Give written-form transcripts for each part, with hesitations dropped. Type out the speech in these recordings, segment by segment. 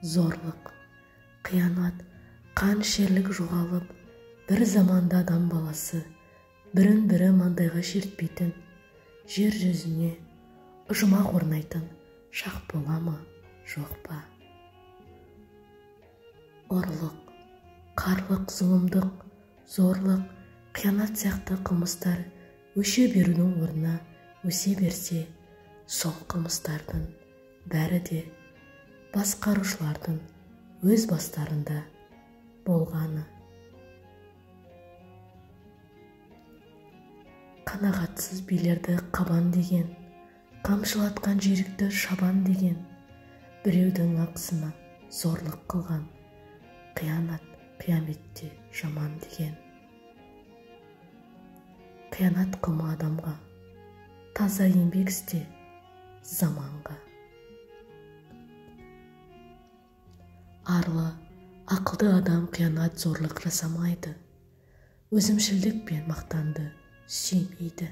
Зорлық, қиянат, қанішерлік жоғалып, бір заманда адам баласы бірін-бірі маңдайға шертпейтін, жер жүзіне жұмақ орнайтын шақ бола ма, жоқ па? Ұрлық, қарлық, зұлымдық, зорлық, қиянат сияқты қылмыстар өше берудің орнына өсе берсе, сол қылмыстардың бәрі де басқарушылардың өз бастарында болғаны. Қанағатсыз билерді қабан деген, қамшылатқан жүйрікті шабан деген, біреудің ақысына зорлық қылған, қиянат қияметте жаман деген. Қиянат қылма адамға, таза еңбек істе заманға. Арлы, ақылды адам қиянат, зорлық жасамайды, өзімшілдік пен мақтанды сүймейді.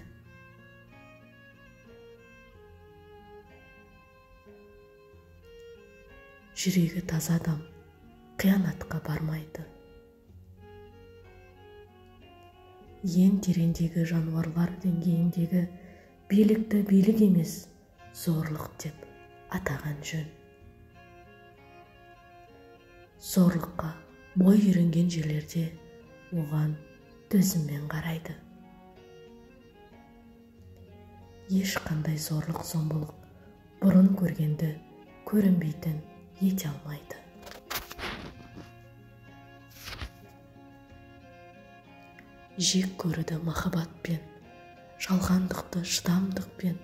Жүрегі таза адам қиянатқа бармайды. Ең тереңдегі жануарлар деңгейіндегі билікті билік емес, зорлық деп атаған жөн. Зорлыққа бой үйренген жерлерде оған төзіммен қарайды. Ешқандай зорлық зомбылық бұрын көргенді көрінбейтін ете алмайды. Жек көруді махаббатпен, жалғандықты шыдамдықпен,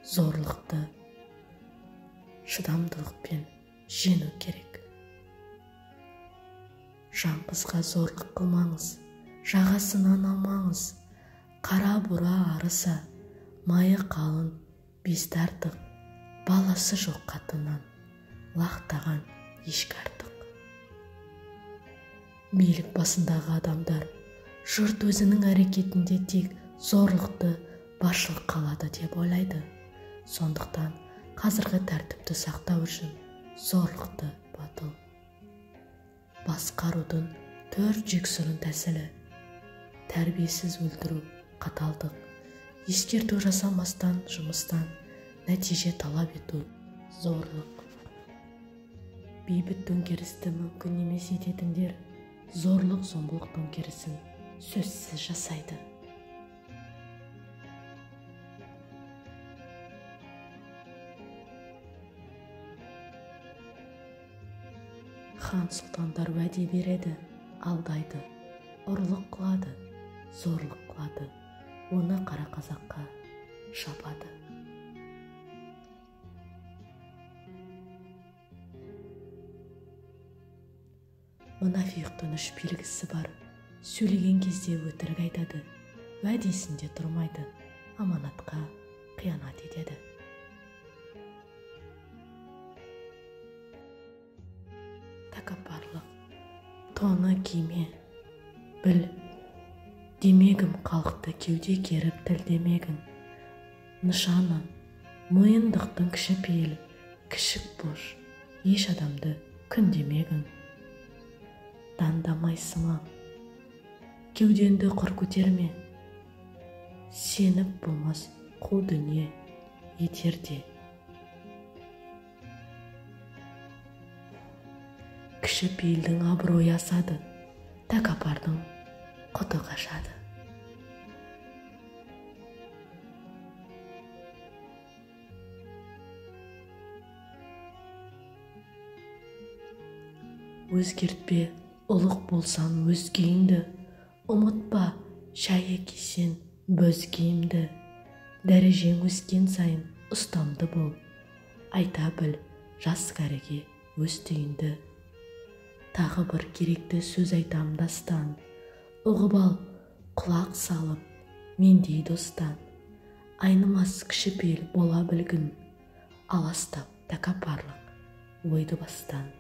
зорлықты шыдамдылықпен жеңу керек. Жаңғызға зорлық қылмаңыз, жағасынан алмаңыз. Қара бура арыса, майы қалын бесті артық, баласы жоқ қатыннан лақтаған ешкі артық. Билік басындағы адамдар жұрт өзінің әрекетінде тек зорлықты басшылыққа алады деп ойлайды. Сондықтан қазіргі тәртіпті сақтау үшін зорлықты батыл. Басқарудың төрт жексұрын тәсілі: тәрбиесіз өлтіру, қаталдық, ескерту жасамастан жұмыстан нәтиже талап ету, зорлық. Бейбіт төңкерісті мүмкін емес ететіндер зорлық зомбылық төңкерісін сөзсіз жасайды. Хан сұлтандар уәде береді, алдайды, ұрлық қылады, зорлық қылады, оны қара қазаққа жабады. Мұнафиқтың үш белгісі бар: сөйлеген кезде өтірік айтады, уәдесінде тұрмайды, аманатқа қиянат етеді. Тәкаппарлық тоны киме, біл демегім, халықты кеуде керіп тіл демегін. Нышаны мойындықтың кіші пейіл, кішік бош, еш адамды күн демегін. Дандамай сыңа, кеудеңді құр көтерме, сеніп болмас қу дүние етер де. Кіші пейілдің абыройы асады, тәкаппардың құты қашады. Өзгертпе, ұлық болсаң өз күйіңді, ұмытпа, шайы кисең бөз киімді. Дәрежең өскен сайын ұстамды бол, айта біл жас кәріге өз түйінді. Тағы бір керекті сөз айтам дастан, ұғып ал құлақ салып мендей достан. Айнымас кішіпейіл бола білгін, аластап тәкаппарлық ойды бастан.